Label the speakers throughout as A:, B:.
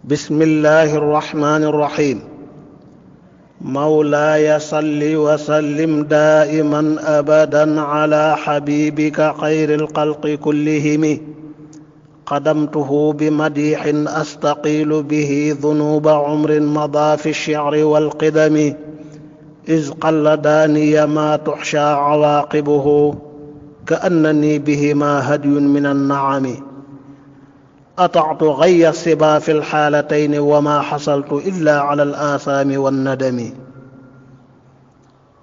A: بسم الله الرحمن الرحيم. مولاي صل وسلم دائما أبدا على حبيبك خير الخلق كلهم. قدمته بمديح أستقيل به ذنوب عمر مضى في الشعر والقدم، إذ قلداني ما تحشى عواقبه كأنني بهما هدي من النعم. أطعت غي الصبا في الحالتين وما حصلت إلا على الآثام والندم.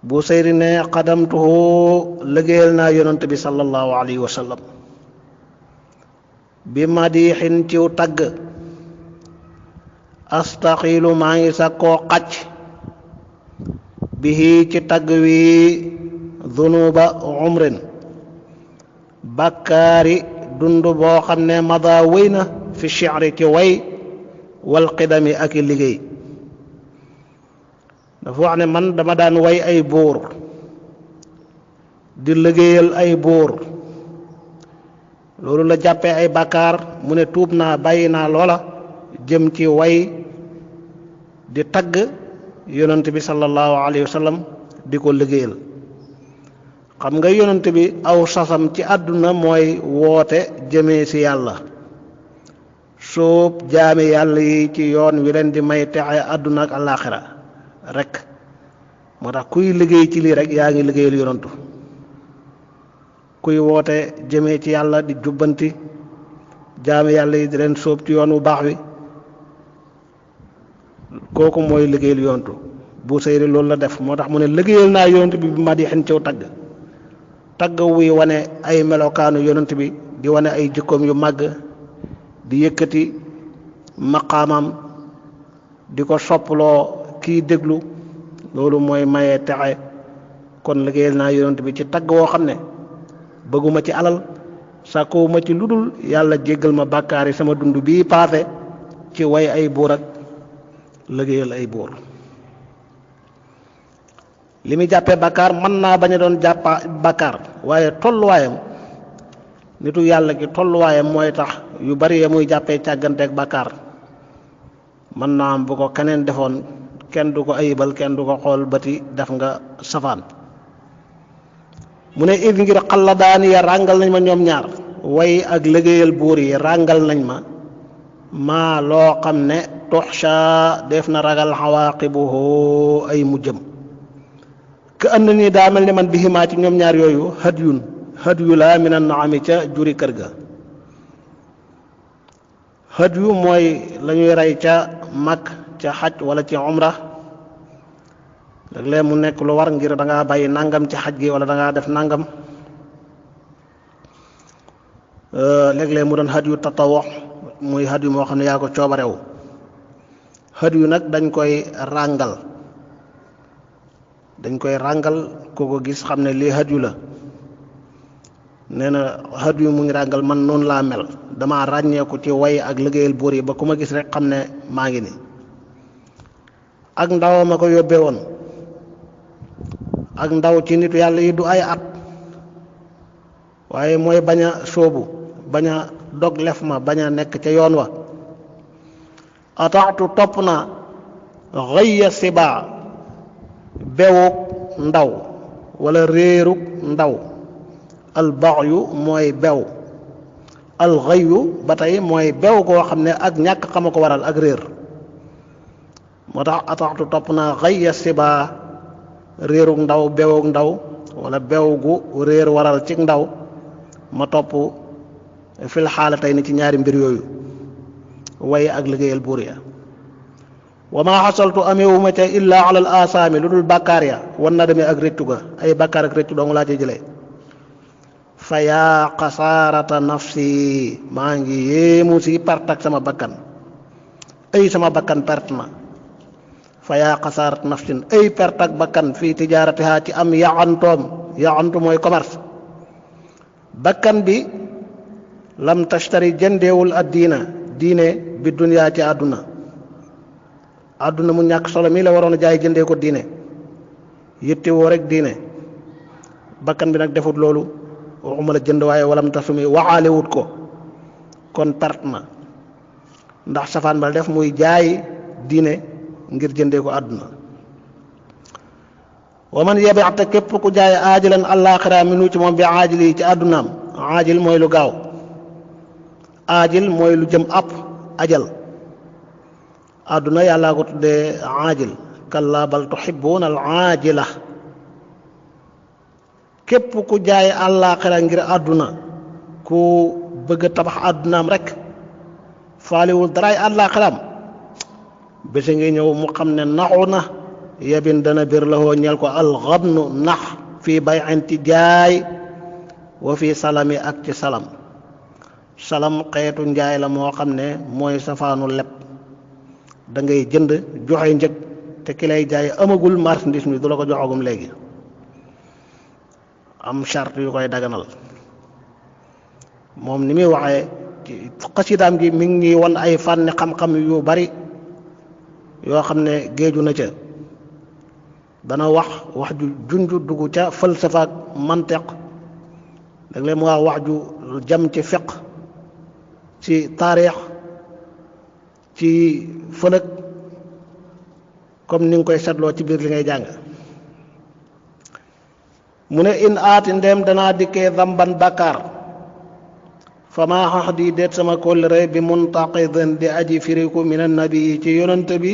A: Busayri ne qadamtuhu liggéeyal naa yonent bi sallallahu alayhi wa sallam bi madixin ciw tagg, astaxilu maa ngi sakkoo xacc bihi ci tagg wi dunuba umrin bakkaari dund boo xam ne mada wéy na fi shi'ri ci way wal qidami ak i liggéey. dafa wax ne man dama daan way ay buur di liggéeyal ay buur, loolu la jàppee ay bàkkaar. mu ne tuub naa bàyyi naa loola jëm ci way di tagg yonent bi sallallahu alayhi wa sallam di ko liggéeyal. xam nga yonent bi aw sasam ci àdduna mooy woote jëmee ci yàlla, sóob jaami yàlla yi ci yoon wi leen di may texe àdduna ak àllaaxira rek. moo tax kuy liggéey ci lii rek yaa ngi liggéeyal yonantu. kuy woote jëmee ci yàlla di jubbanti jaami yàlla yi di leen sóob ci yoon wu baax wi, kooku mooy liggéeyal yonantu. Busayri loolu la def. moo tax mu ne liggéeyal naa yonantu bi madixin ciw tagg wuy wane ay melokaanu yonant bi, di wane ay jikkoom yu màgg, di yëkkati maqaamam, di ko sopploo kiy déglu. loolu mooy maye texe. kon liggéeyal naa yonent bi ci tagg woo xam ne bëgguma ci alal, sàkkuwuma ci ludul yàlla jéggal ma bàkkaar yi sama dund bii paase ci way ay buur ak liggéeyal ay buur. li muy jàppee bàkkaar mën naa bañ a doon jàppa bàkkaar, waaye tolluwaayam, nitu yàlla gi tolluwaayam mooy tax yu bari ya muy jàppee càgganteeg bàkkaar mën naa am bu ko keneen defoon kenn du ko ayibal, kenn du ko xool bati def nga safaan. mu ne id ngir xalla daani ya ràngal nañ ma ñoom ñaar, way ak liggéeyal buur yi ràngal nañ ma maa loo xam ne tuxsha def na ragal xawaaqibuhu ay mujjëm. ka ànd nii daa mel ne man bihimaa ci ñoom ñaar yooyu hadyu laa mina naami ca juri kër ga. hadyu mooy la ñuy rey ca mag ca xaj wala ci umra. léeg-léeg mu nekk lu war ngir da ngaa bàyyi nangam ci xaj gi wala da ngaa def nangam. léeg-léeg mu doon hadyu tatawwu, muy hadyu moo xam ne yaa ko coobarew. hadyu nag dañ koy ràngal ku ko gis xam ne lii hadyu la. nee na hadyu mu ngi ràngal man noonu laa mel, dama ràññeeku ci way ak liggéeyal buur yi ba ku ma gis rek xam ne maa ngi ni. ak ndaw ma ko yóbbee woon. ak ndaw ci nitu yàlla yi du ay at, waaye mooy bañ a sóobu, bañ a dog lef ma, bañ a nekk ca yoon wa. ataatu topp na xëyya siba bewuk ndaw wala réeruk ndaw. albaxyu mooy bew, alxëyu ba tey mooy bew koo xam ne ak ñàkk xama ko waral ak réer. moo tax ataxtu topp naa xëyya siba réeruk ndaw, bewuk ndaw wala bew gu réer waral ci ndaw. ma topp fil xaala tey ni ci ñaari mbir yooyu, way ak liggéeyal buur ya. wa maa xasaltu amewuma ca illa ala al asaami lu dul bàkkaar ya, wan na demee ak réccu ga. ay bàkkaar ak réccu dong laa ci jëlee. fa yaa xasaarata nafsi, maa ngi yéemu si partak sama bakkan. ay sama bakkan perte na. fa yaa xasaarat nafsin, ay perte ak bakkan fii tijaaratiha ci am yaxantu mooy commerce. bakkan bi lam tashtari jëndeewul ad diine bi duniyaa ci àdduna mu ñàkk solo mi la waroon a jaay jëndee ko diine, yitte woo rek diine. bakkan bi nag defut loolu, waxuma la jënd waaye walam tasumi waxaale wut ko, kon perte na. ndax safaan bal def muy jaay diine ngir jëndee ko àdduna. wa man yabi'ta képp ku jaay aajilan àllaaxira minu ci moom bi aajil yi ci àddunaam. aajil mooy lu gaaw, aajil mooy lu jëm àpp ajal. àdduna yàllaa ko tuddee aajil, kallaa bal tuhibbuuna al aajila. képp ku jaay àllaaxira ngir àdduna, ku bëgg a tabax àddunaam rek faaliwul daraay àllaaxiraam, bés ngi ñëw mu xam ne naxu na yebin dana bir la hoo ñeel ko alxabnu nax fii bay'in ci jaay wa fii salami ak ci salam. salam xeetu njaay la moo xam ne mooy safaanu leb. da ngay jënd joxe njëg te ki lay jaay amagul marchandise mi du la ko joxagum léegi, am charte yu koy daganal. moom ni muy waxee ci xasidaam gi mi ngi won ay fànni xam-xam yu bari yoo xam ne géeju na ca. dana wax ju junju dugg ca falsafa ak mantiq, dag leen mu wax ju jam ci fiq, ci taarix, ci fëlëg, comme ni nga koy seetloo ci biir li ngay jàng. mu ne in aati ndéem danaa dikkee zamban bàkkaar, fa maa ahdi déet sama kóllëre bi muntaqidin di aji firiku min annabi ci yonent bi,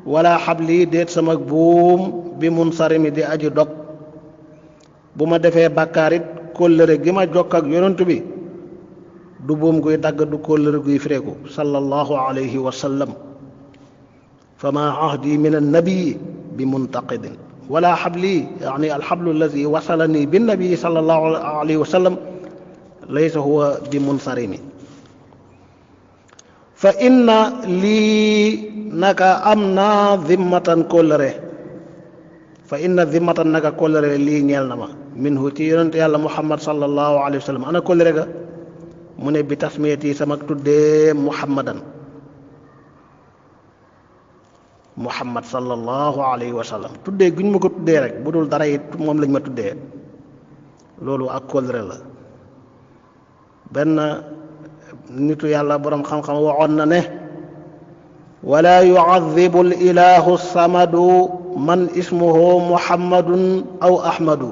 A: wala xabli déet sama buum bi munsarimi di aji dog. bu ma defee bàkkaar it kóllëre gi ma jokk ak yonent bi du buum guy dagg, du kóllëre guy fireeku sallallahu alayhi wa sallam. fa maa ahdi min annabi bi muntaqidin wala xabli, yaani alxablu alladi wasalani binnabi sallallahu alayhi wa sallam laysa huwa bi munsarimi. fa inna lii naka am naa zimmatan kóllëre, fa inna zimmatan naka kóllëre lii ñeel na ma minhu ci yonent yàlla muhammad sallallahu alayhi wa sallam. ana kóllëre ga? mu ne bi tasmiyati sama tuddee muhammadan, muhammad sallallahu alayhi wa sallam. tuddee guñ ma ko tuddee rek bu dul dara it moom lañ ma tuddee, loolu ak kóllëre la. benn nitu yàlla boroom xam-xam waxoon na ne wala yu'adhibu al ilahu samadu man ismuhu muhammadun aw ahmadu,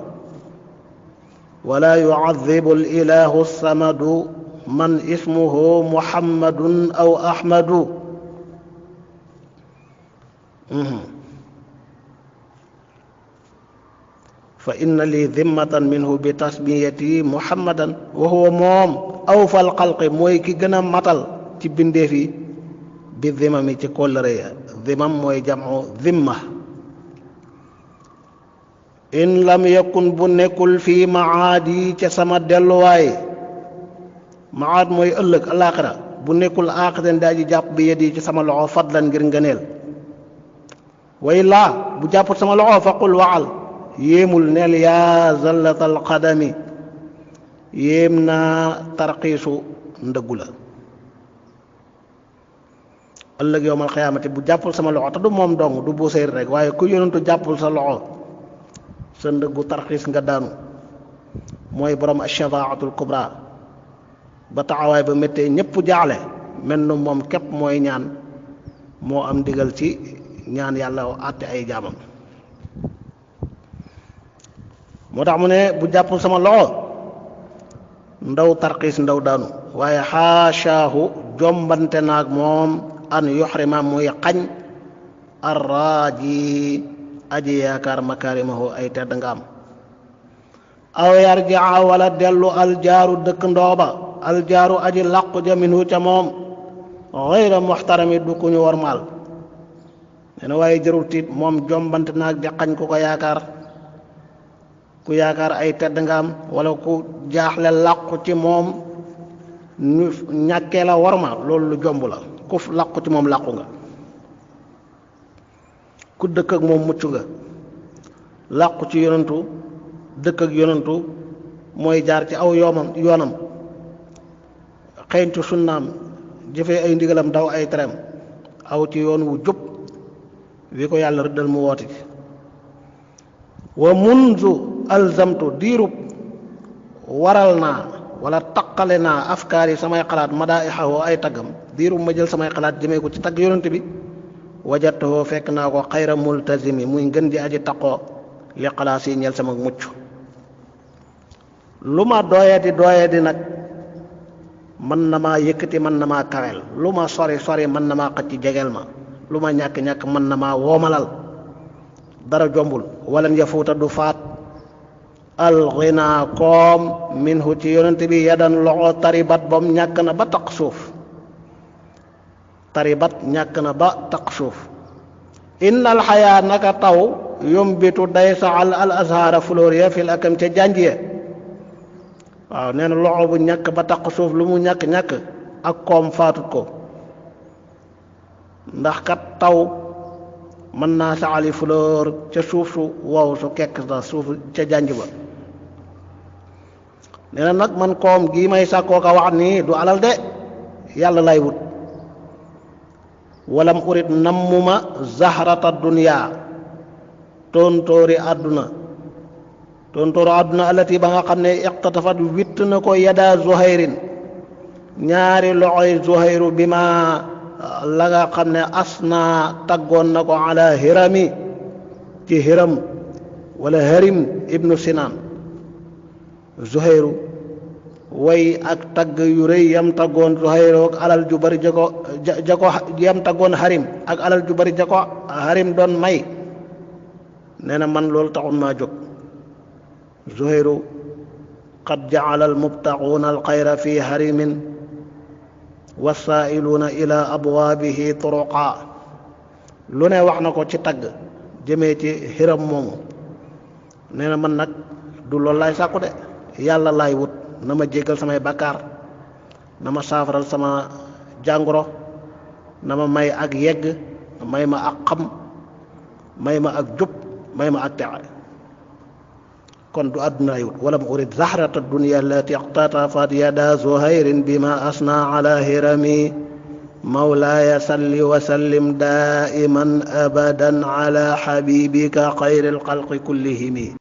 A: wala yu'adhibu al ilahu samadu man ismuhu muhammadun aw ahmadu. fa inna li zimmatan minhu bi tasmiyati muhammadan wa huwa moom awfal xalqi mooy ki gën a matal ci bindeef yi bi zimami ci kóllëre ya. zimam mooy jamu zimma. in lam yakun bu nekkul fii maadi ca sama delluwaay, maad mooy ëllëg alaaxira, bu nekkul aaxatan daa ji jàpp bi yedi ci sama loxo fadlan ngir ngëneel. way laa bu jàpput sama loxo faqul waxal yéemul neel yaa zallatal qadami, yéem naa tarxiisu ndëggu la. ëllëg yowmal xiyaamati bu jàppul sama loxo te du moom dong, du bu séer rek, waaye ku yonentu jàppul sa loxo sa ndëggu tarxiis nga daanu. mooy borom ashafaatul kubra, ba taxawaay ba méttee ñépp jaaxle, mel na moom képp mooy ñaan, moo am ndigal ci ñaan yàlla àtte ay jaamam. moo tax mu ne bu jàppul sama loxo ndaw tarxiis ndaw daanu. waaye xaashaahu jombante naag moom an yuxrima muy xañ arraaji aji yaakaar makaarimahu ay tedd nga am. aw yarjaa wala dellu aljaaru dëkk ndooba, aljaaru aji làqu ja minhu ca moom xayra muxtarami du ku ñu warmaal. nee na waaye jërul tiit, moom jombante naag di xañ ku ko yaakaar, ku yaakaar ay tedd nga am wala ku jaaxle làqu ci moom ñu ñàkkee la warma, loolu lu jomb la. ku làqu ci moom làqu nga, ku dëkk ak moom mucc nga. làqu ci yonantu, dëkk ak yonantu mooy jaar ci aw yoonam xeeñtu sunnaam, jëfee ay ndigalam, daw ay tereem, aw ci yoon wu jub wi ko yàlla rëddal mu woote ci. wa munzu alzamtu diirub waral naa wala taqale naa afkaar yi samay xalaat madaa'ixahu ay taggam diirum ma jël samay xalaat jëmee ko ci tagg yonent bi wajadtuhu fekk naa ko xayra multazimi muy ngën di aji taqoo li xalaas yi ñeel sama mucc. lu ma doyadi nag mën na maa yëkkati mën na maa kawel, lu ma sori mën na maa xëcc jegeel ma, lu ma ñàkk mën na maa woomalal, dara jombul. walan yafuuta du faat alxinaa koom minhu ci yonent bi yadan loxo taribat bam ñàkk na ba taq suuf, taribat ñàkk na ba taq suuf. innal xayaa naka taw yombitu day saxal al azhara fleur ya fil akam ca janj ya. waaw nee na loxo bu ñàkk ba taq suuf lu mu ñàkk ak koom faatut ko, ndax kat taw mën naa saxali fleur ca suuf su wow su kekk sa suuf ca janj ba. nee na nag man koom gii may sàkkoo ka wax nii du alal de, yàlla lay wut. walam urit nammuma zahrata dunya tontóori àdduna allati ba nga xam ne iqtatafat witt na ko yada zuhayrin ñaari loxoy zuhayru bi ma la nga xam ne asna taggoon na ko ala hirami ci hiram wala harim ibnu sinaan. zuhayru way ak tagg yu rëy yam taggoon zuhayru ak alal ju bari jako yam taggoon harim ak alal ju bari jako harim doon may. nee na man loolu taxul maa jóg. zuhayru qad jacala almubtaquuna alxayra fi harimin wasaailuuna ila abwaabihi turuqa. lu ne wax na ko ci tagg jëmee ci hiram moomu. nee na man nag du loolu laay sàkku de, yàlla laay wut na ma jéggal samay bakkaar, na ma saafaral sama jàngoro, na ma may ak yegg, may ma ak xam, may ma ak jub, may ma ak texe. kon du àdduna wut. walam urid zahrata dunya allati iqtatafat yada zuhayrin bima asna ala hirami mawlaaya salli wa sallim daiman abadan ala habibika xayril xalqi kullihimi.